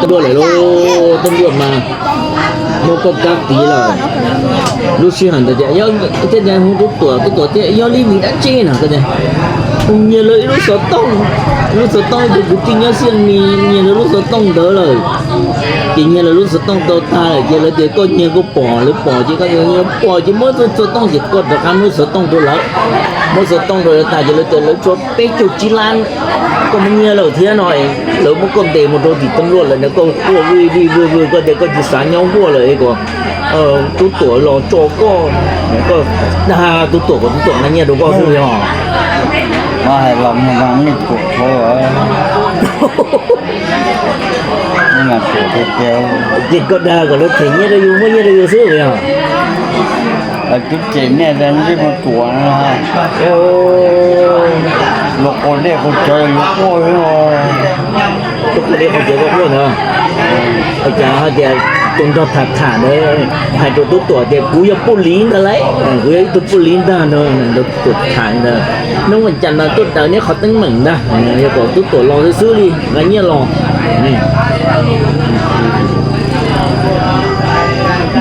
Dua lawm lauj, tej ntuj mas muab koj kab tiv lawm. Lub sij hawm ntawd tias, thiaj tias hu Tub Tuam, Tub Tuam tias yog li vim dab tsi no koj tias, kuv nyiag lawv ib lub xov tooj, lub xov tooj ib tug kwv tij nyob Xiav Mis nyiag lawv lub xov tooj ntawd lawm. Ces nyiag lawv lub xov tooj tau tag lawm ces lawv tias koj nyiag koj pom, lawv pom ces koj tias yog pom ces muab xov tooj ces koj rov qab muab xov tooj rau lawv. Muab xov tooj rau lawv tag ces lawv tias lawv tso peb caug tsib lab, koj muab nyiag lawm thiab no, lawv muab koj ntes mus rau tim tub luaj lawm na, koj quaj vij vij vwg vwg, koj tias koj tsis xav nyob vuaj lawm es kom Tub Tuam los tso koj, koj dag Tub Tuam kom Tub Tuam nqa nyiaj rau koj xwb yog. Mas hais los mas nej ruam dhau. Ces koj dag kom lawv them nyiaj rau yus, muab nyiaj rau yus xwb yog. Twb cem nej ntsej muag ruam no, luag quas dej quas cawv yuav quaj xwb. Luag quas dej quas cawv koj quaj ntag. Ua cas hais tias tus nrog tham tham ntawd hais rau Tub Tuam tias kuv yog Pub Liv ntag lauj, kuv yog ib tug Pub Liv ntag no, nrog Tub Tuam tham ntawd. Hnub vas cas no tuaj daws neb qhov teeb meem ntag, yog kom Tub Tuam los xwb xwb li, nqa nyiaj los.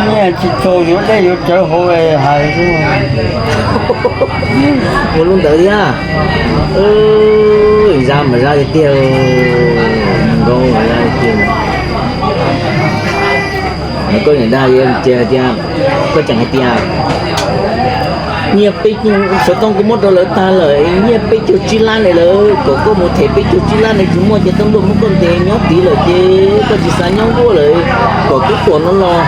Nyiaj tsis txaus yuav dej yuav cawv hauv hais. Ua lub ntawd thiab. Zab mas zab tiag tiag, nkaus mas zab tiag. Koj niam dag tias, koj tseem hais tias nyiaj peb, xov tooj kuv muab rau lawv tag lawm, nyiaj peb caug tsib lab ne lawm, kom koj mus them peb caug tsib lab ne tsis muaj ces tub luaj muab koj ntes nyob tid lawm ces koj tsis xav nyob nkuaj lawm, kom Tub Tuam no los,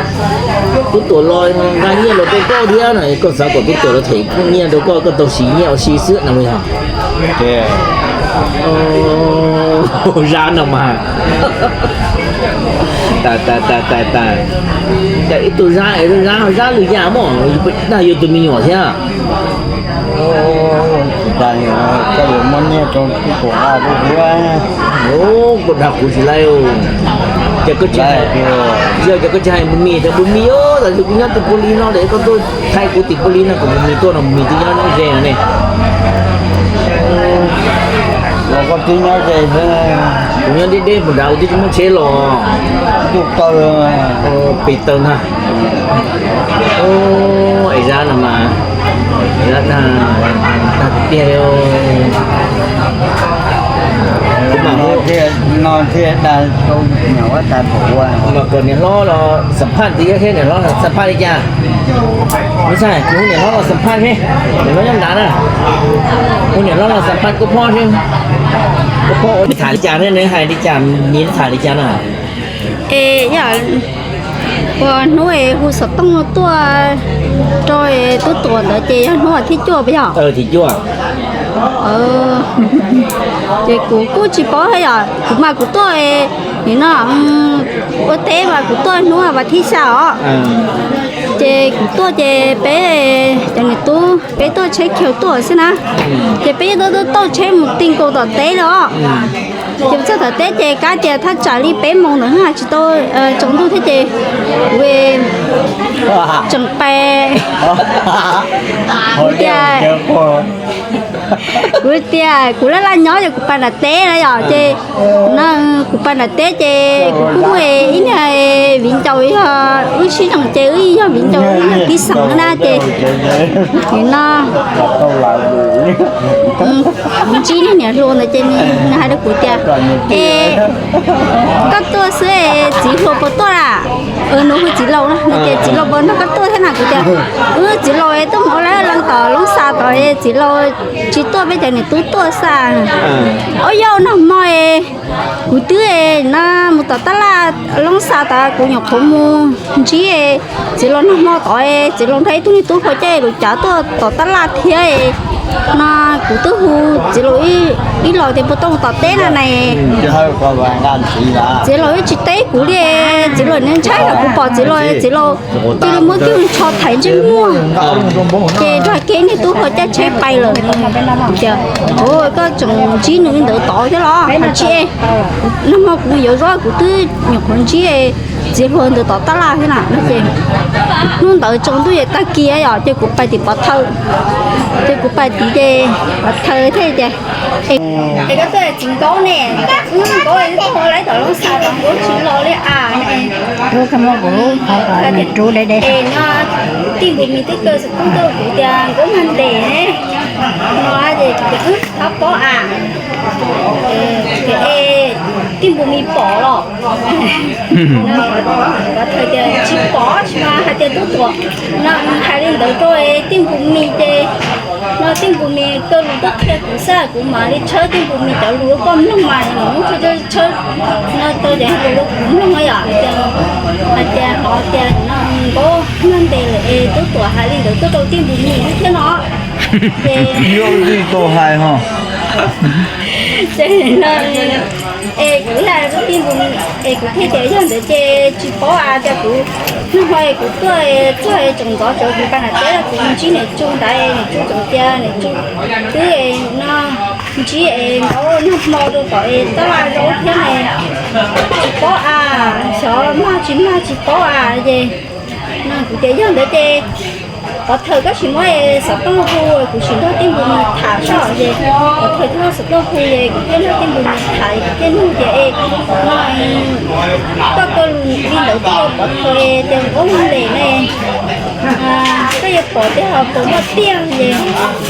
Tub Tuam los nqa nyiaj los rau koj thiab no, koj xav kom Tub Tuam los them nyiaj rau koj, koj tau siv nyiaj ua si xwb no yog. Zab no mas. Tas tas tas tas tas. Cas ib tug zab es zab, zab lwm yam mog, dag yus tus me nyuam thiab. Tsis tas, koj yuav muab nyiaj rau Tub Tuam nqa rau kuv. Koj dag kuv tsis laib. Ces koj tsis hais, yog ces koj tsis hais Npus Mis, tias Npus Mis, tam sim kuv nyob tim Pub Liv no es koj tuaj thaij kuv tim Pub Liv no, kom Npus Mis tuaj no, Npus Mis twb nyob ze ne. Los koj twb nyob ze xwb. Kuv nyob deb deb puas nrad, kuv twb tsis muaj tsheb los. Ntuj taw, pes taw ntag. Es Zab no mas, Zab dag, dag tiag li. Kuv mam, no thiaj dag rau niam huab tais pom ua, mas kom niam hlob los xam phaj ntxiv thiab, niam hlob xam phaj li cas? Mas kuv hu niam hlob los xam phaj thiab, niam hlob nyob nrad na. Hu niam hlob los xam phaj koj phob thiab. Koj phob ua tham li cas thiab, nws hais li cas, nws tham li cas na? Es yog ua hnub es hu xov tooj tuaj rau Tub Tuam ntawd ces yog hnub vas thib cuaj puas yog? Thib cuaj. Ces kuv kuj tsis paub thiab yom, kuv mas kuv tuaj, nim no ua teb mas kuv tuaj hnub vas thib xya os. Ces kuv tuaj ces peb cov niam tub peb tuaj tsheb chaw tuaj xwb na, ces peb yeej tuaj tuaj tauj tsheb mus ti nkaus tom teb lawm os. Ces txog tom teb ces kab tias thaj tsam li peb moos ntawd tsis tau tsaus ntuj thiab ces kuv tseem pais, kuv tias, kuv tias kuv laj laj nyob ces kuv pais nram teb na yom, ces no kuv pais nram teb ces kuv kuj muaj ib niag viv ncaus yog wb sib zoo ces wb yog viv ncaus wb yog tib xeem na ces no kuv ntsib niag niam hluas ntawd ces nws hais rau kuv tias, es koj tuaj xwb txiv hluas puas tuaj lawm? Nws hu txiv laus na, nws tias txiv laus puas nrog koj tuaj thiab na? Kuv tias, wb txiv laus tuaj mus ua lawv leej tom Loob Xas tod, txiv laus tsis tuaj, peb cov niam tub tuaj xwb. Ua yog nag hmo kuv twb no mus tom tab laj Loob Xas tod, kuv nyuam qhuav mus ntsib txiv laus nag hmo tod, txiv laus nrog ib tug niag tub hluas caij lus cav tuaj tom tab laj thiab no, kuv twb hu txiv laus ib los tias puas tuaj mus tom teb na na. Txiv laus wb tsis teb kuv li, txiv laus ntshai ntshai yog kuv pom txiv laus, txiv laus cia li muab kiag tsho thaiv ntsej muag, ces nrog kiag niag tub hluas caij tsheb pais lawm. Tias, koj tseem ntsib nws li ntawd tod thiab los? Tsis, nag hmo kuv mus yuav zaub kuv twb nyuam qhuav ntsib txiv hluas ntawd tom tab laj thiab na no ces Hnub ntawd tsaus ntuj es tag kis yom, ces kuv pais tim pov thawj, ces kuv pais tim ces pov thawj thiaj tias, es koj tuaj txiv Nkaub ne, Nkaub twb tuaj lawm tom Loob Xas los Nkaub tsis los li as. Rub koj muab kuv qhov kom nws rub deb deb. Es no tij Npus Mis twb kaw xov tooj tuaj kuv tias Nkaub mag ntes ne, no ces kuv tias thov pov as, tias es tij Npus Mis pom los? Pov thawj tias tsis pom, tsis mas hais tias Tub Tuam no hais li ntawd rau tij Npus Mis ces no tij Npus Mis kaw lus tuaj qhia kuv xwb, kuv mam li tshawb tij Npus Mis cov lus rau koj mloog mas, tshawb no tau cov lus rau kuv mloog yom, hais tias, hais tias no tias no Nkaub mag ntes lawm es Tub Tuam hais li ntawd tuaj rau tij Npus Mis thiab no. Ces tij tau hais ho. Ces no es kuv hais rau tij Npus Mis es kuv thiaj tias yog ntawd ces tsis paub as, cas kuv nag hmo es kuv tuaj txog es tseem ntxov tsev kuv pab nam teb kuv ntsib niam tsu ntawd, niam tsu tseem tias niam tsu twb no ntsib es Nkaub nag hmo rau tom es tab laj zaub thiab ne, tsis paub as, xyov mag tsis mag tsis paub as. Ces no kuv tias yog ntawd ces pov thawj koj sim muab xov tooj hu, kuv sim nrog tij Npus Mis tham saib. Ces pov thawj thiaj muab xov tooj hu ces kuv thiaj nrog tij Npus Mis tham, kuv thiaj nug tias es no koj kaw lus li ntawd tuaj rau pov thawj tias Nkaub mag ntes ne, koj yuav pom tiag los puas muaj tiag?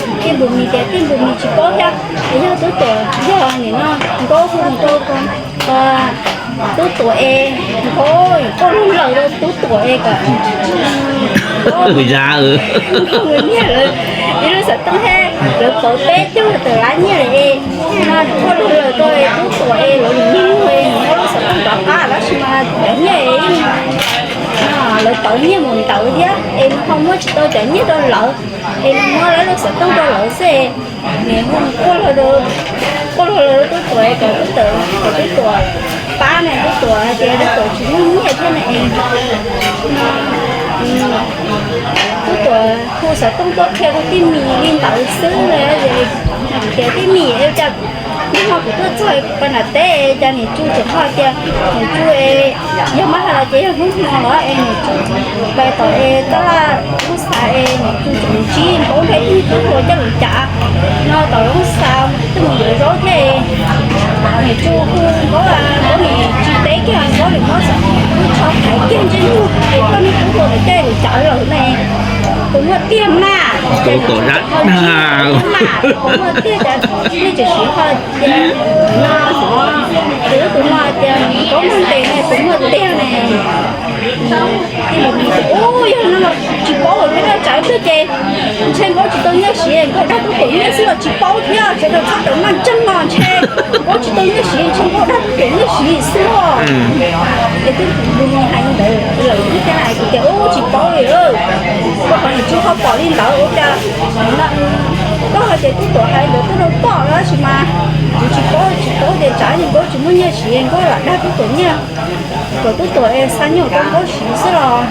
Ces tij Npus Mis tias tij Npus Mis tsis paub thiab, yog Tub Tuam, yog nim no Nkaub hu rau Tub Tuam es Nkaub quaj luag lawm rau Tub Tuam es kom Nkaub nyiag lawv ib lub xov tooj thiab lawv pauv peb caug tawm lab nyiaj lawm es no quaj luag lawm rau Tub Tuam es lawv nim nyiag luag es Nkaub lub xov tooj rov qab tab sis mas cov nyiaj es yeej lawv pauv nyiaj mus ntawd thiab es nws ho muab tsis tau cov nyiaj rau lawv es nws muab lawv lub xov tooj rau lawv xwb. Nws quaj luag lawm rau Tub Tuam es kom Tub Tuam, kom Tub Tuam pab na, Tub Tuam hais tias Tub Tuam tsis muaj nyiaj thiab na es no Tub Tuam hu xov tooj tuaj qhia rau tij Mis li ntawd xwb na. Ces tias tij Mis es cas hnub no kuv tuaj txog kuv pab nam teb cas niam tsu tseem hais tias niam tsu es yog mab hais los ces yog hnub no los es niam tsu pais tom es tab laj Loob Xas es niam tsu tseem ntsib Nkaub nrog ib tug tub hluas coj lus cav no tom Loob Xas twb mus yuav zaub thiab es niam tsu hu Nkaub, Nkaub nim tsis teb kiag, Nkaub nim muab xov tooj tsho thaiv kiag ntsej muag es koj niag tub hluas ntawd coj lus cav lawm ne. Puas muaj tiag mas? Puas muaj tiag mas? Puas muaj tiag? Cas nej tseem siv hais tias no, ces lub tus no tias Nkaub mag ntes ne, puas muaj tiag ne? Tij Npus Mis tias ub, yog no tsis paub, peb daj tsam ib pliag ces ntshe Nkaub tsis tau nyiaj siv, Nkaub dag Tub Tuam nyiaj xwb los tsis paub thiab, sawv daws txhob tawm maj ntseeg no ntshe Nkaub tsis tau nyiaj siv, ntshe Nkaub dag Tub Tuam nyiaj siv xwb. Es Tij Npus Mis hais li ntawd lawm thiab, kuv tias ub, tsis paub li, koj qhov niam tsu ho pom li ntawd ua cas no, koj hais tias Tub Tuam hais li ntawd tuaj rau koj tab sis mas kuv tsis paub, tsis paub tias tsam Nkaub tsis muaj nyiaj siv, Nkaub lam dag Tub Tuam nyiaj kom Tub Tuam es xa nyuj rau Nkaub siv xwb los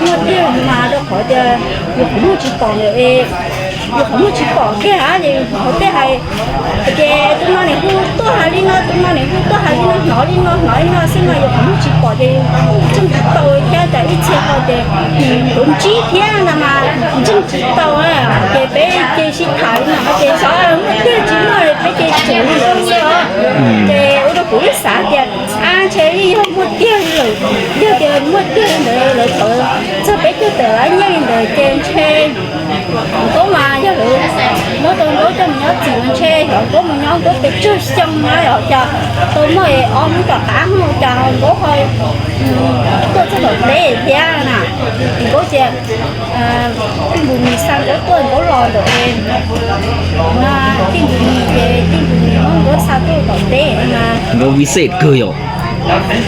muaj tiag mas, rau qhov tias yus qhov muag tsis pom ntawm es, yus qhov muag tsis pom kiag ces qhov tej hais ces tus no niam hu tuaj hais li no, tus no niam hu tuaj hais li no, hnov li no hnov li no xwb no, yus qhov muag tsis pom ces yus ntseeg tsis tau thiab, cas ib txhia ko ces kuv ntsib thiab no mas ntseeg tsis tau. Ces peb cia li sib tham li no ces xyov muaj tiag tsis muaj, peb cia li tsum li ntawd xwb. Ces ua rau kuv ib xav tias a ntshe yog muaj tiag li lawm, yog tias muaj tiag li ntawd lawv tawm txog peb caug tawm lab nyiaj li ntawd ces ntshe Nkaub mas yog lawv muab tau Nkaub coj mus nyob txim mas ntshe yog Nkaub mus nyob Nkaub pes tsawg xyoo na, yog cas tau muaj ob hnub tom qab hnub cas Nkaub ho tuaj txog tom teb thiab na. Nkaub tias Tij Npus Mis xa Nkaub tuaj, Nkaub los ntawm es, Tij Npus Mis ces Tij Npus Mis muab Nkaub xa tuaj tom teb na. Nkaub vib xej kawg yom.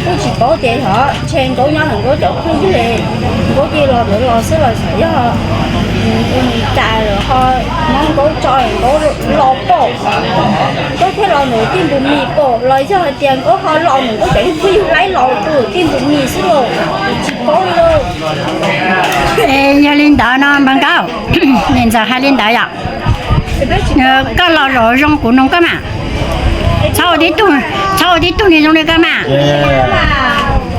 Kuj tsis paub tias yog ntshe Nkaub nyob ntawm Nkaub cov phooj ywg, Nkaub cia los ntawd los xwb los xyov yog ua cas lawm ho muab Nkaub tso Nkaub los pom, Nkaub thiaj los ntawm Tij Npus Mis pom los yog hais tias Nkaub ho los ntawm Nkaub cov phooj ywg laib los rau Tij Npus Mis xwb los tsis paub li lauj. Yog li ntawd no npawg Nkaub, niam ntxawm hais li ntawd yom. Koj los zom zoo kuv noog koj mas. Txhob ua tib tug, txhob ua tib tug niag zoo li koj mas.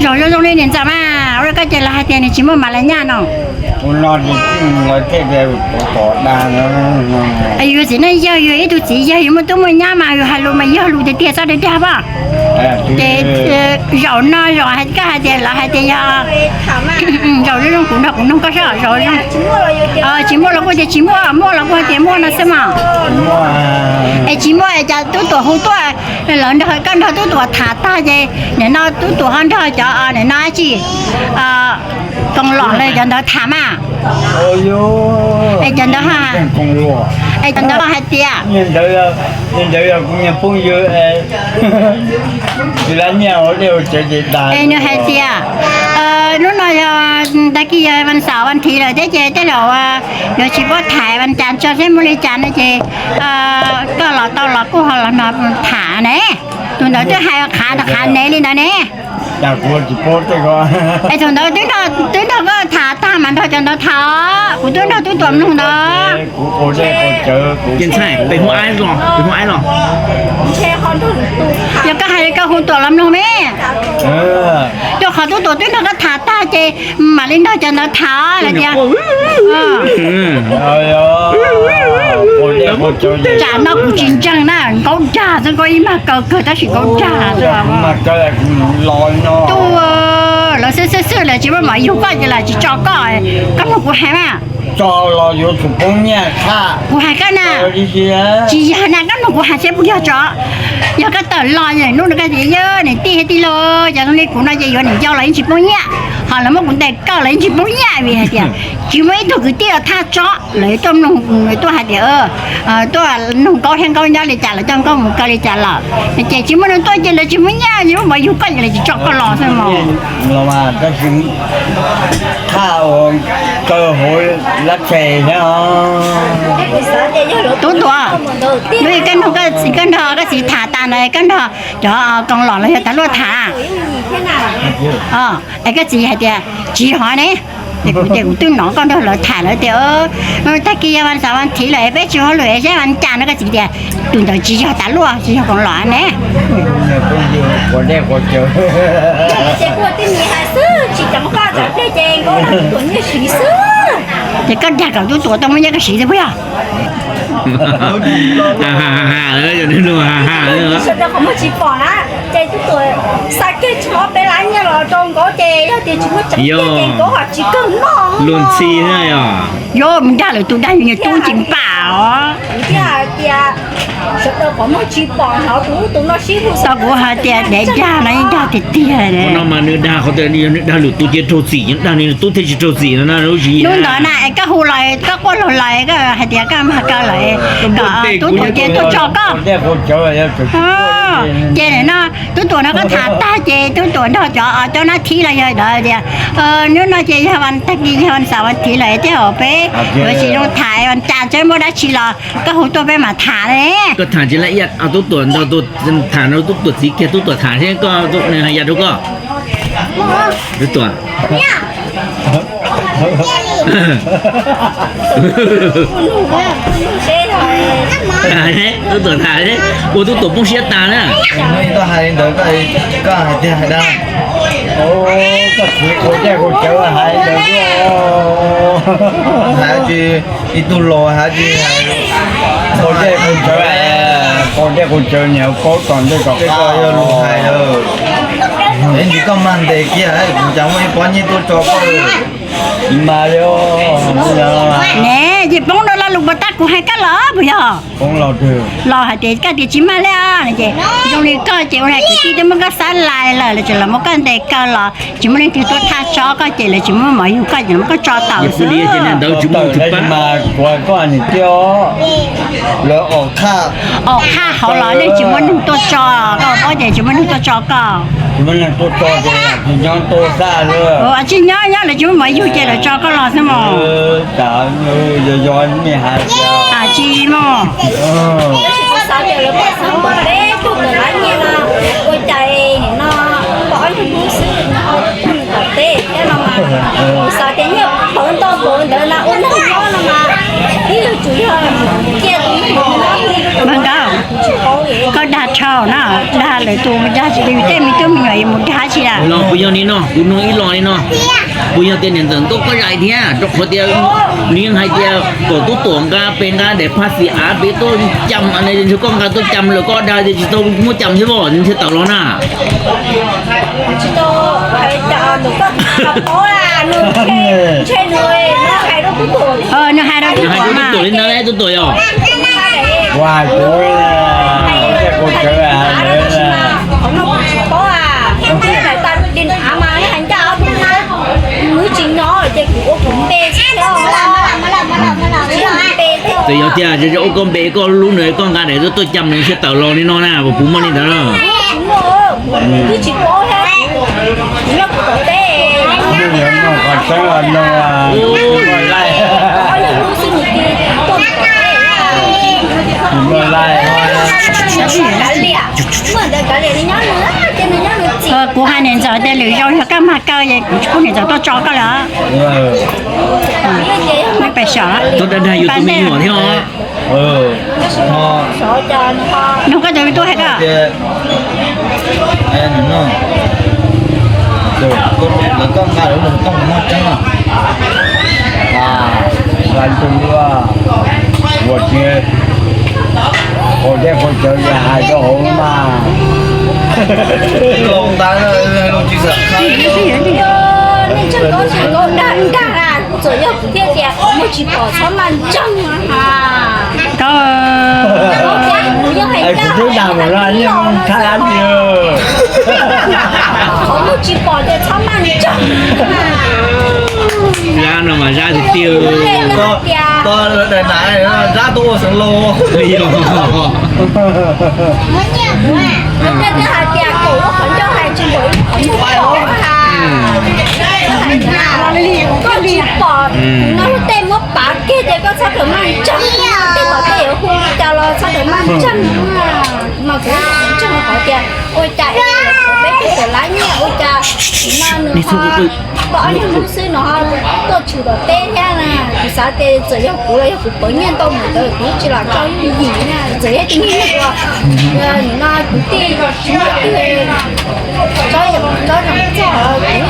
Zom zoo zoo li niam ntxawm mas, ua li koj ces lawv hais tias nws tsis muaj mas lawv nyaj no. Ua no ces lawv thiaj tias ua pom dag no. Yus txiv neej yawg, yus ib tug txiv yawg, yus muaj tub muaj nyab mas yus hais lus mas yog lus tiag tiag txhob dag dag pab. Ces zaum no zaum koj hais tias lawv hais tias yog zaum zoo kuv nrog kuv nug koj seb zaum tsis muaj los kuj tias tsis muaj, muaj los kuj tias muaj no xwb mas. Es tsis muaj es cas tub tuam hu tuaj, lawv nrog koj nrog tub tuam tham tag ces nim no tub tuam ho nrog cov nim no dab tsi, koos lom los cov ntawd tham mas. Es cov ntawd, es cov ntawd hais tias, es nws hais tias hnub no yog tag kis yog vas xaum vas thiv lawm thiab ces tej zaum yuav tsis paub tham vas cas tso seb muaj li cas no ces koj los tau los kuj ho los no tham ne. Tus ntawd twb hais qhav qhav nev li ntawd ne. Es tus ntawd twb nrog koj tham tag mas nrog cov ntawd tham os, kuv twb nrog tub tuam mloog ntawd. Yog koj hais li koj hu tuam los mloog me. Rau qhov tub tuam twb nrog koj tham tag ces mam li nrog cov ntawd tham lawm tias tsam no kuv tsis ntseeg na, nkaub dag xwb, koj ib mag kaw kawg tab sis nkaub dag xwb. Tus lawv xwb xwb xwb lawv tsis muaj mov yug koj ces lawv tsis tso koj, koj mloog kuv hais mas. Kuv hais koj na, tsis yog na, koj mloog kuv hais seb puas yog tso. Yog koj tawm los hnub no koj tias yog niam tij thiab tij laug, cov zoo li kuv no ces yuav niam yau los yeej tsis poob nyiaj, ho lawv muab kuv ntes kawg los yeej tsis poob nyiaj vim hais tias tsis muaj ib tug kwv tij los thaj tso. Lawv tuaj mloog, tuaj hais tias tuaj nug Nkauj thiab Nkauj nyob li cas, lawv coj Nkauj mus kaw li cas lawm, ces tsis muaj neeg tuaj ces lawv tsis muaj nyiaj, tsis muaj mov yug koj ces lawv tsis tso koj los xwb mas. Tab sis thaj kaw hauv lab tshais thiab. Tub tuam, koj nrog koj txiv tham tas ntawd koj nrog cov koos lom los yog tas luaj tham? Es koj txiv hais tias tsis hov ne. Ces kuv tias kuv twb hnov koj nrog lawv tham lawv tias tag kis yog vas xaum vas thiv lawm es peb tsis ua hauj lwm es seb vas cas no, koj txiv tias tus ntawd tsis yog tas luaj, tsis yog koos lom ne. Ces kuv tij mis hais xwb tsis ceev faj cov dej ces Nkauj Dag tuam nyiaj siv xwb. Ces koj dag kom tub tuam tau muaj nyiaj koj siv xwb puas yog? Sawv daws qhov muag tsis pom na, ces tub tuam xa kiag tsis ob peb lab nyiaj los rau Nkauj ces yog tias tsis muaj tseeb tiag ces Nkauj ho tsis kawg noj luag ntxhi na. Yog mus dag lwm tus dag yus niag tub tsis npam os. Kuv thiaj hais tias sawv daws qhov muag tsis pom, hnov tus ub tus no sib hu tau kuv hais tias dev dag no yeej dag tiag tiag. Qhov no mas nws dag qhov tias yog nws dag lwm tus ces raug txim, nws dag nws tub thiaj tsis raug txim no na. Hnub ntawd na es koj hu los, koj quaj laug lawm, koj hais tias koj mag kaw lawm, kom tub tuam ces tuaj tso koj. Ces nim no tub tuam no koj tham tag ces tub tuam nrog cov, cov nab thib los yog ntawd tias hnub no ces yog vas, tag kis yog vas xaum vas thiv lawm thiab, peb yuav tsis zoo tham, vas cas tseem muaj dab tsi los koj hu tuaj peb mam tham ne. Koj tham tsis laj iaj, tub tuam nrog, tham no tub tuam txiv kiag, tub tuam tham seb koj, nws hais yam rau koj. Tub tuam, tub tuam tham seb ua tub tuam poob siab tas na. Koj hais tiag hais dag. Koj txiv qaug dej qaug cawv hais ntawd, hais tsis, ib tug laus hais tsis, qaug dej qaug cawv, qaug dej qaug cawv niam paub tom ntej tom qab yog lus hais lawm. Es ntsis koj mag ntes kiag, kuv cas muaj ib pob nyiaj tuaj tso koj. Mas ne, ces poob rau lo lus puas tab kuv hais koj los puas yog? Los hais tias koj tias tsis mag li ces zoo li koj ces ua hais kwv tij twb muab koj xab lais lawm, lawv tseem los muab koj ntes kaw los tsis muaj leej twg tuaj thaj tso koj ces lawv tsis muaj mov yug koj ces muab koj tso tawm xwb. Ntawd tsis muaj leej twg pab. Lawv aum qhaj hauv los yeej tsis muaj neeg tuaj tso koj, paub ces tsis muaj neeg tuaj tso koj. Tsis nyob nyob lawv tsis muaj mov yug ces lawv tso koj los xwb mos. Tsis mos. Xav tias lawv pom xeeb pom peb tug tawm lab nyiaj no, ua cas nim no pom ob niag hnub xwb no ho pom peb thiab no mas, xav tias nyiaj pawv ntau pawv ntawd na ua neeg nyob no mas, ib yam tsum yog cia tus Nkauj, koj dag dhau. Na, dag lawv tus mus dag tsis tau yus tej me tub me nyuam yuav mus dag tsi na. Los puas yog li no, kuv nug ib los li no, puas yog tias niam ntxawm ntuj koj zais thiab? Rau qhov tias nws yeej hais tias kom tub tuam nqa pes nqa daim phaj xim av pem tuaj cam, ntshe koj nqa tuaj cam lawm koj dag tias tsis tau muab cam thiab os, nws thiaj tawm los na. Nws hais rau tub tuam li ntawd, tub tuam yog. Txawm yog tias ua koj npe koj lub nws koj nqa daim tuaj cam nws thiaj tawm los li no na, puas muaj li ntawd los? Kuv hais niam ntxawm tias lwm zaus yog koj mag kaw es kuv tsis pub niam ntxawm tuaj tso koj lawm. Pes xyom, tuaj dag dag yus tus me nyuam thiab os. Nug koj tus tub hais koj. Lawv koj nqa lawv mus tau muaj tseeb, ua tsis, ua dej ua cawv hais rau hauv mas. Txawm yog kuv thiaj tias muaj tsis pom txhob maj ntseeg. Kuv twb dag mus no, qhov muaj tsis pom ces txhob maj ntseeg. Zab no mas zab tiag tiag. Zab tuaj ua xeev laus. Koj tsis pom, no lub tej muab pav kiag ces koj txhob kawm maj ntseeg, tej tom tej yuav hu li cas los txhob kawm maj ntseeg. Mas kuv ntseeg qhov tias ua cas peb tug tawm lab nyiaj ua cas no nws ho tau ob nyuag hnub xwb no ho tuaj tshwm tom teb thiab na. Kuv xav tias txawm yog kuv los yog kuv pov nyiaj ntau mus ntawd kuv tsis los tso yooj yim na, txawm yog tus niag uas nim no kwv tij tsis muaj twg tsob zoo txog kuv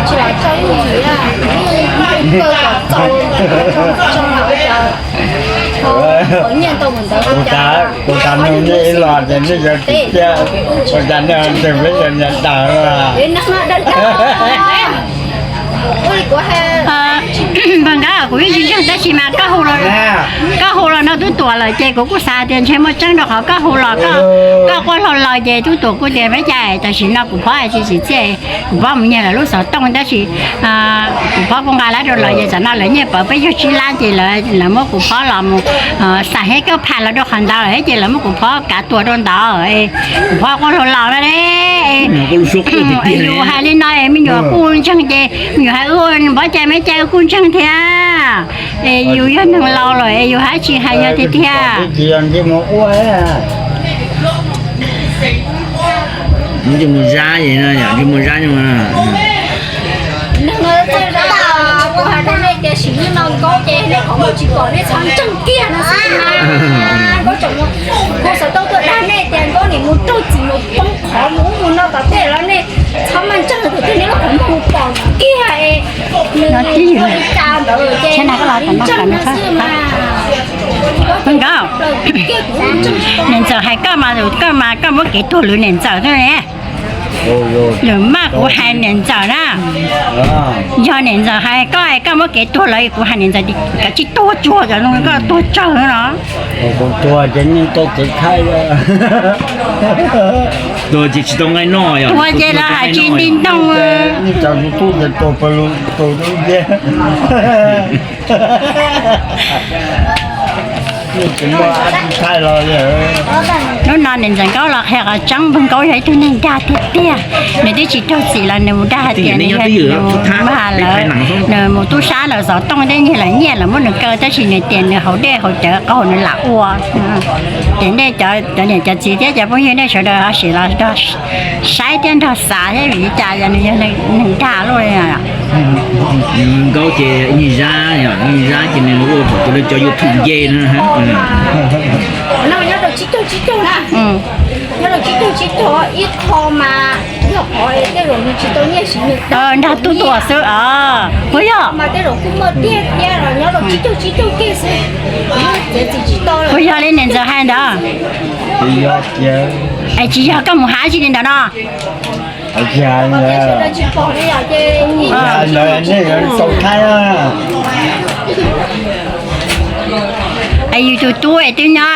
tsis los tso yooj yim na, kuv yeej kaw kom txaus tso ua cas pov nyiaj ntau mus ntawd ua cas. Kuv tas nug nej ib los ces nej yuav tsis thiab, ua cas nej ho ntseeg peb cov niam tais? Npawg Nkauj, kuv yeej tsis ntseeg tab sis mas koj hu los, koj hu los no tub tuam lawm ces kuv kuj xav tias ntshe muaj tseeb rau qhov koj hu los, koj quaj hlo los ces tub tuam kuj tias peb cas tam sim no kuv phob tsis tsim txiaj, kuv phob mus nyiag lawv lub xov tooj tab sis kuv phob kuj nqa lab rau lawv ces tam no lawv nyiaj pawv peb caug tsib lab ces lawv muab kuv phob los mus xa hib kab pham los rau qhov ntawd lawm thiab ces lawv muab kuv phob kav tuag rau ntawd. Kuv phob quaj hlo los no, yus hais li no es me nyuam kuj ntseeg ces me nyuam hais ua pov cai me cai kuj ntseeg thiab. Es yus yog neeg laus lawm es yus hais tsis hais yog tiag tiag. Mus zab, mus zab. Neeg no txawj zab, kuv hais rau nej tias sim neej no Nkauj ces nej qhov muag tsis pom nej txhob ntseeg kiag no xwb na. Nkauj tseem mus hu xov tooj tuaj dag nej tias Nkauj nim mus raug txim mus poob qhov mus ub mus no tom tej los nej txhob maj ntseeg, thaum twg nej lub qhov muag mus pom kiag es nws ua li cas ntawd ces ntseeg no xwb mas. Nkauj, niam ntxawm hais koj mas, koj mas koj muab kev tuag lwm niam ntxawm thiab ne. Lwm maj kuv hais niam ntxawm na. Yog niam ntxawm hais koj, koj muab kev tuag lawm kuv hais niam ntxawm kav tsij tuag tsuag cov no, koj tuag tsawg no. Tuag ces tsis tau nqaij noj, tuag ces lawv hais tsis nti ntoo. Hnub no niam ntxawm Nkauj los qhia qhov tseeb, npawg Nkauj yog ib tug neeg dag tiag tiag. Nws twb tsis raug txim los nws mus dag hais tias nws yog nws mus mag lawv, nws mus tub sab lawv xov tooj thiab nyiag lawv nyiaj lawv muab nws kaw tab sis nws tias nws haus dej haus cawv qaug nws lam ua. Ces nej cov niam cov txiv thiab cov phooj ywg nej sawv daws ho sim los nrog saib thiab nrog xav thiab vim li cas yog nws yog neeg dag luaj li. Nkauj ces ib zab, ib zab ces nws ua thaum tus cov YouTube nce no. Nyob rau tsib caug tsib caug ib qho mas yog qhov tej zaum nws tsis tau nyiaj siv nws nrog tub tuam xwb os. Puas yog? Mas tej zaum kuj muaj tiag thiab los nyob rau tsib caug tsib caug kiag xwb, txiav txim tsis tau. Puas yog li niam ntxawm hais ntawd? Es tsis yog koj mus hais tsis li ntawd no? Es yus tus tub es twb nyob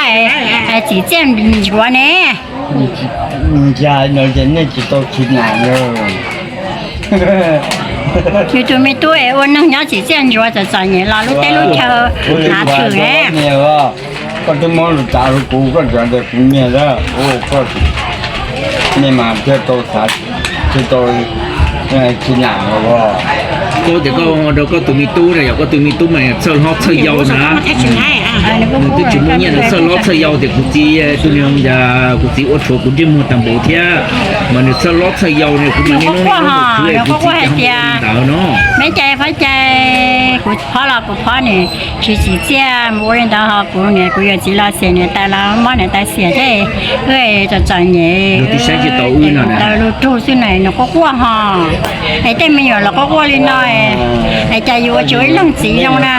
txim txiaj ntsuav ne. Ntshai no ces nej tsis tau khi nam. Yus tus me tub es ua neeg nyob txim txiaj ntsuav txom txom nyem los lub teb lub chaw hnav thwm ne. Koj twb muab lus tas rau kuv, koj tseem tias kuv nyiag, nej mas thiaj tau xav, thiaj tau khi nam os. Koj tias koj rau koj tus me tub na, yog koj tus me tub mas txhawj hlob txhawj yau na, nws twb tsis muaj nyiaj, nws txhawj hlob txhawj yau tias kuv txiv, tus niag, kuv txiv ua tshuav kuv ntsej muag tag npaum thiab, mas nws txhawj hlob txhawj yau ne, kuv mas niaj hnub niaj hnub mus khwv es kuv txiv cas ho ua li ntawd no. Me cai phob cai, kuv phob los kuv phob nws tsis txim txiaj mus ua li ntawd ho kuv niam kuv yawm txiv los xiam niam tais los mob niam tais xiam thiab, wb txom txom nyem, taw lug rug xwb na nws quaj quaj ho. Es tej me nyuam los quaj quaj li no, es cas yus ua tsis ua ib leej txiv zoo na.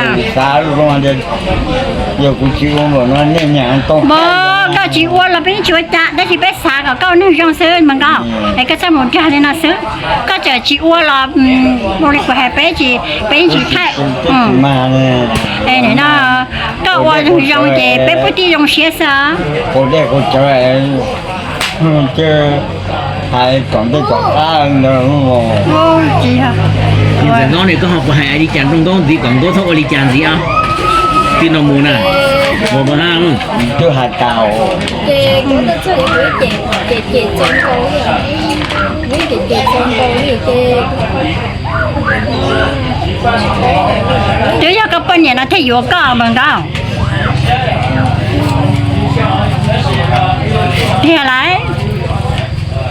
Mas koj tsis ua los peb yeej tsis ua cas, tab sis peb xav kom koj ua neeg zoo xwb mas nkauj, es koj txhob mus dag li no xwb. Koj tseem tsis ua los ua li kuv hais peb tsis, peb yeej tsis thaij. Es nim no koj ua zoo ces peb puav leej zoo siab xwb. Hais kom ntej kom qab ntawd. Ntxawm Nkauj ne, koj ho puas hais li cas rau Nkauj ntxiv kom Nkauj txhob ua li cas ntxiv os? Txij no mus na, ua ha, twb hais tas. Ces kuv tuaj txog kuv cem, cem cem txaus nkaus li, kuv cem cem txaus nkaus li ces twb yog koj poj niam no thiaj yuav koj mas nkauj. Tiag lauj.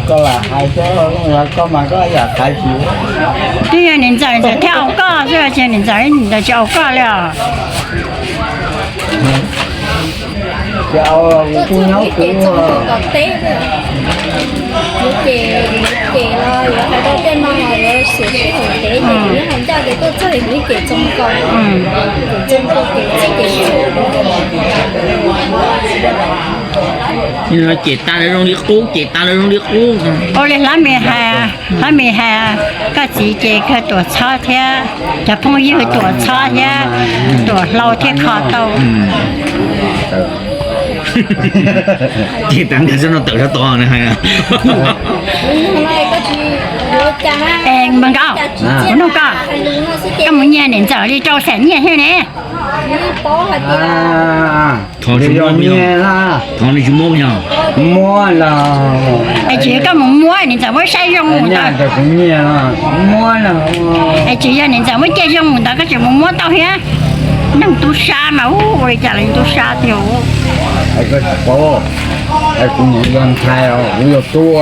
Koj lam hais xwb, koj mas koj yam hais tsis. Twb yog niam ntxawm ntxawm thiaj au koj xwb, ces niam ntxawm ntxawm tsis au koj li os. Ces au, kuv nyob kuv Cem tas los zoo li qub, cem tas los zoo li qub. Ua li Hlab Mis hais, Hlab Mis hais, koj txiv ces kawg Tuam Txhob thiab, cov phooj ywg Tuam Txhob thiab, Tuam Hlau thiab kho tau. Ces tas nkag xwb no tawm sab tod na hais. Npawg Nkauj, kuv nug koj, koj mus nyiag niam ntxawm li rau xees nyiaj thiab ne? Thov tsis muab, thov nws tsis muab yog. Muab los. Es tsis koj mus muab niam ntxawm muab saib zoo mus ntawd. Es tsis yog niam ntxawm muab cia zoo mus ntawd koj tseem mus muab tau thiab. Neeg tub sab mas ua li cas los tub sab tiag. Koj tsis paub, kuv mus yog ntxhais os, kuv yog tub.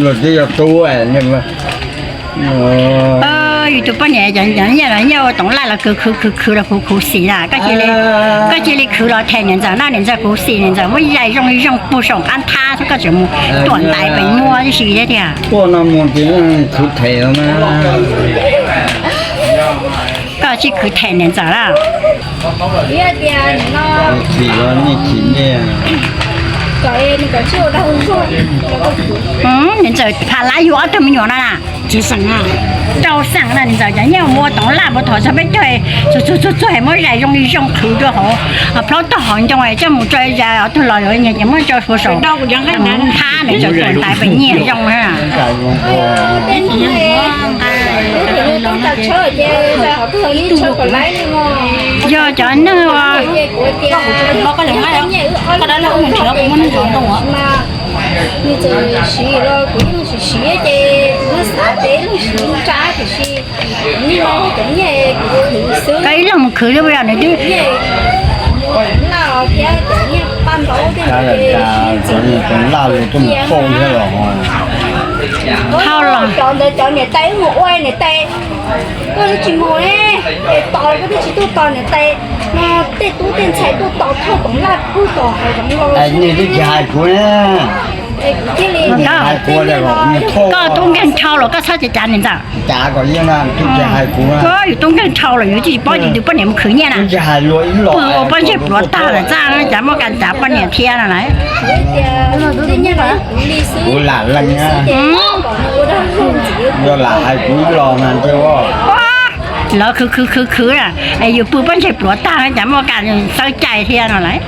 Luag twb yog tub. Yus tus poj niam cov nyiaj los nyiaj ua toov laj los khwv khwv khwv khwv los khuv khuv xim na, koj cia li khwv los them niam ntxawm na, niam ntxawm khuv xim, niam ntxawm muab zais zoo zoo puag saum qab nthab xwb koj tseem mus tuam ntaiv pem muab tib si thiab tiag. Tuaj no mus ces khwv them na. Koj tsis khwv them niam ntxawm lawm. Chim los nej chim nej. Niam ntxawm pha lab yug ob tug me nyuam no na. Rau xeem no niam ntxawm cov nyiaj mus ua toov laj puag thaum txog peb caug, txug txug txug txug muab zais zoo li zoo qhwv rau hauv plaub tog hauv ncoo coj mus tso zais ob tug los yuav nyias ces muab tso suav saum nthab niam ntxawm tuam ntaiv pem nyiaj zoo na. Yog cov neeg uas koj ib leeg mus khwv xwb puas yog nws twb. Cov laj los tuaj mus pauj thiab los. Cov ntawd cov niam tais wb mus ua niam tais, koj twb tsis mus ne, tos koj twb tsis tuaj tos niam tais no. Tej tub tej ntxhais tuaj tos thauj koom laj pug tos hav zoov los nej twb tsis hais kuv na. Koj tub nkeeg dhau los koj txhob cav cav niam ntxawm. Cav kom yeej na, twb tsis hais kuv na. Yus tub nkeeg dhau los yus twb tsis paub ces tus poj niam mus khwv nyiaj na. Twb tsis hais luag ib los. Pw ua pob ntseg pluav tag lawm txaj cas muaj kas cav poj niam thiab no lawm. Kuv lam lees na. Yog lam hais kuv ib los mas ntshe lawv khwv khwv khwv khwv na, es yus pw pob ntseg pluav tag cas muaj kas xawb cai thiab no lawm.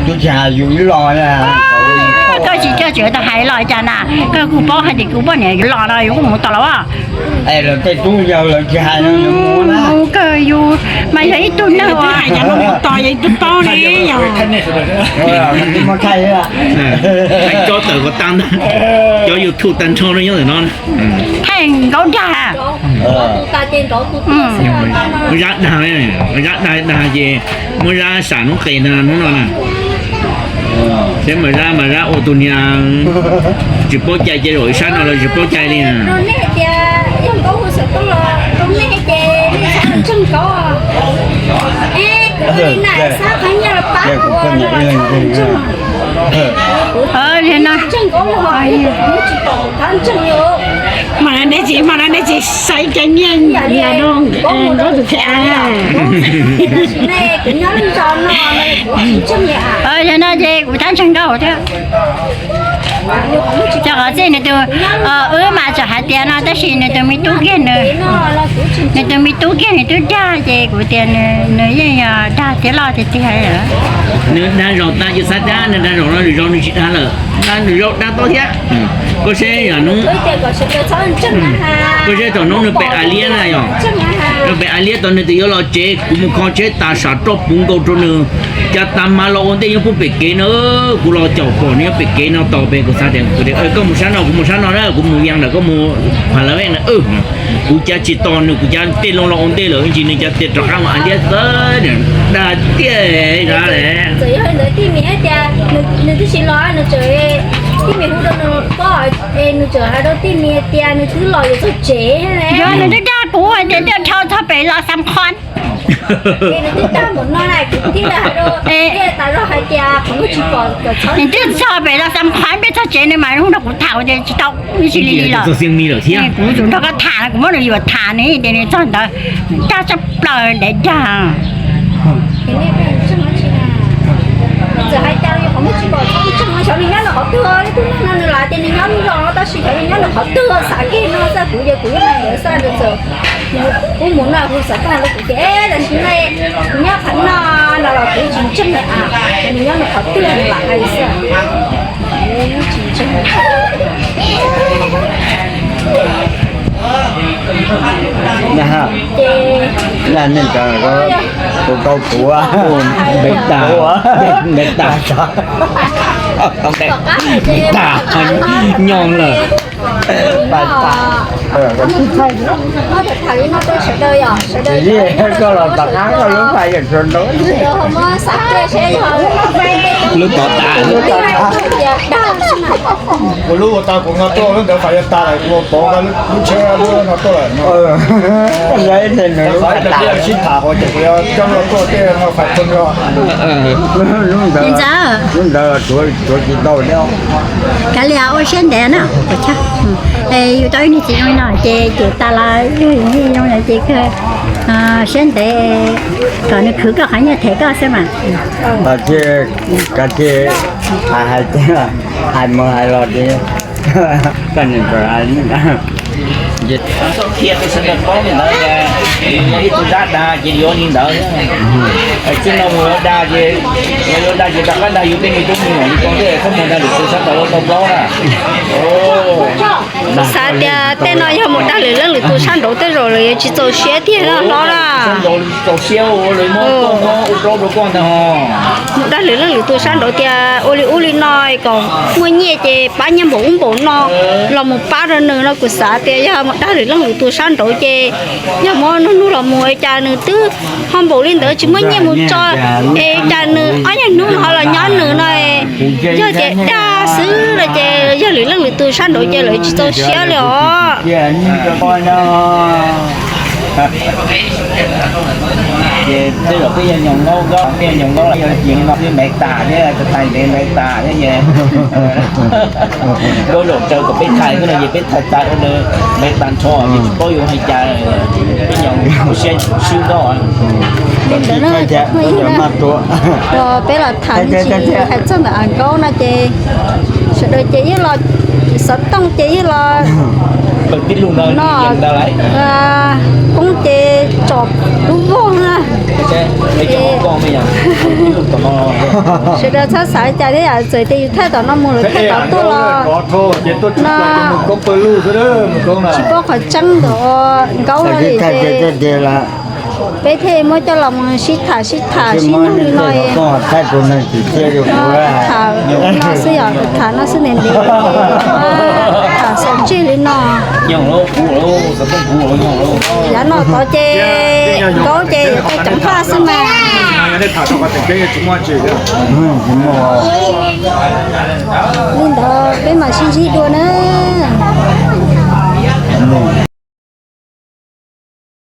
Twb tsis hais yus ib los na. Koj tsis coj tsev tau hais los cas na, koj kuj paub hais tias kuv poj niam yuav los no yus kuj mus tos los as. Es lawv tej tub yawg lawv tsis hais no yus mus na. Mus kawg yus mas yog ib tug neeg uas tos yog ib tug paub ne yog. Thaij tsob tawm kom tag ntag, cov YouTube tag nrho no nyob ntawm no. Thaij nkaub dag. Zab dag, zab dag dag ces muab zab sam hnub qes ntag hnub no na. Seb mas zab mas zab ua tus niag tsis paub cai ces zaum ib sab no los tsis paub cai li. Li no, mas nej tsis, mas nej tsis xaiv cai nyiaj nyiam rau nkauj tus thiab. Yog no ces kuv thab ntseeg nkauj thiab. Cov qhov txij nws tus, wb mas tseem hais tias no tab sis nws tus me tub kiag, nws tus me tub kiag nws twb dag ces kuv tias nws yeej yog dag tiag loj tiag tiag. Nws dag zaum tas yus xav tias nws dag zaum no lwm zaus nws tsis dag lawm, nws zaum dag tau thiab. Koj seb yog hnub, koj seb thaum hnub nws pem a liab na yog, nws pem a liab tau nws twb yuav los tsev, kuv mus kho tsheb tas sam roj puv nkaus rau nws, cas tas mas los ua ntej nyob puag pem kev no, kuv los caum pom nws nyob pem kev no tos pem kuv xav tias koj mus sab no kuv mus sab no na, kuv mus yees lawm koj mus pha la vej na. Kuv cas tsis tos nws, kuv cas tej loo los ua ntej lawm ntsis nws cas tias rov qab mus a liab xwb, dag tiag zab le. Nws twb tsis los, nws tseem, tij mis hu rau nws, koj, nws tseem hais rau tij mis tias nws twb los yuav txog tsev. Yog nws twb dag kuv hais tias dhau txog pem los xam khon. Nws twb dag npaum no na, kuv thiaj li hais rau, thiaj tas zog hais tias qhov muaj tsis pom kom txhob. Nws twb txog pem los xam khon peb txog tsev nws mas hu rau kuv tham tias tsis tau ib tsi li li los. Kuv tsum nrog koj tham, kuv muab nws yuam tham nws tias nws txog ntawd dag tshaj plaws dav dag. Txawm hais cas los qhov muaj tsis pom txhob ntseeg, xyov nws nyob nws qhov twg, ib tug neeg no nws lam tias nws nyob lub zos no tab sis xyov nws nyob nws qhov twg, xav kiag no xwb, kuv yog kuv yeej lam xav nws txawm, kuv mus no kuv xav tau rau kuv tias tam sim no kuv nyob qhov no no los kuv tsis ntseeg li as, nws nyob nws qhov twg nws lam hais xwb. Ces nej cov tus tau kuv npe tas, npe tas, npe tas nyob lawm. Koj los tom qab koj lub fais yog tsuas nrau, lub tom tas, kuv lub ua tau kuv no tuaj lub ntawd fais yuav tas lawm, kuv pov lub tsheb no tuaj lawm no. Fais sib tham ces kuv yuav coj tuaj tej no fais tag nrho. Lub ntawd, lub ntawd tsuav tsis tau thiab. Kav liam ua siab ntev na, yus tau ib niag txiv zoo li no ces ces tas los yog yus niag zoo no ces kawg siab ntev kom nws khwv koj qhov nyiaj them koj xwb mas. Kav tsij hais, hais mus hais los ces koj niam thiab tus sawv daws paub li ntawd, ib tug zab dag ces yuav li ntawd. Txij no mus yuav dag ces, yuav dag ces rov qab dag yus tej me tub me nyuam li ko thiab, txhob mus dag lwm tus sab nraud tau plaub na. Xav tias tej no yog mus dag lwm leej lwm tus sab nraud tej zaum lawv yuav tsis txaus siab tiag no hlob na. Mus dag lwm leej lwm tus sab nraud tias ua li ub li no kom muaj nyiaj ces pab nyiaj npaum ub npaum no los mus pab rau nws no, kuv xav tias yog mus dag lwm leej lwm tus sab nraud ces yog muab nug nug los mus cas nws twb ho npaum li ntawd tsis muaj nyiaj mus tso, es cas nws ob nyuag hnub no ho los nyob nws no, yog tias dag xwb no ces yog lwm leej lwm tus sab nraud ces lawv tsis txaus siab li os. Ces tej zaum peb yog nyob Nkaub, Nkaub peb yog nyob Nkaub los yog li no thiab, Npes tas thiab, tais ntev Npes tas thiab ces Nkaub zaum raws kom peb thaij xwb no ces peb thaij tag ua Npes tas nrho ces tsis paub yuav hais cas, peb nyob siab swb Nkaub. Li ntawd na, peb los tham me ntsis hais txog ntawm Nkaub no ces sawv daws ces yeej los xov tooj ces yeej los no poob ces tsom lub voj na. Sawv daws txhob xav cas thiab yom, txawm tias yus thaij tom no mus lawv thaij tom tuaj los no tsis paub qhov tseeb ntawm Nkaub no li ces peb thiaj muab coj los mus sib tham sib tham sib nug li no. Tham no xwb yom, tham no xwb ntev ntev, tham xav ntsej li no. Yav no tod ces Nkaub ces yuav tau ceev faj xwb mas. Li ntawd peb mam sib ntsib dua na.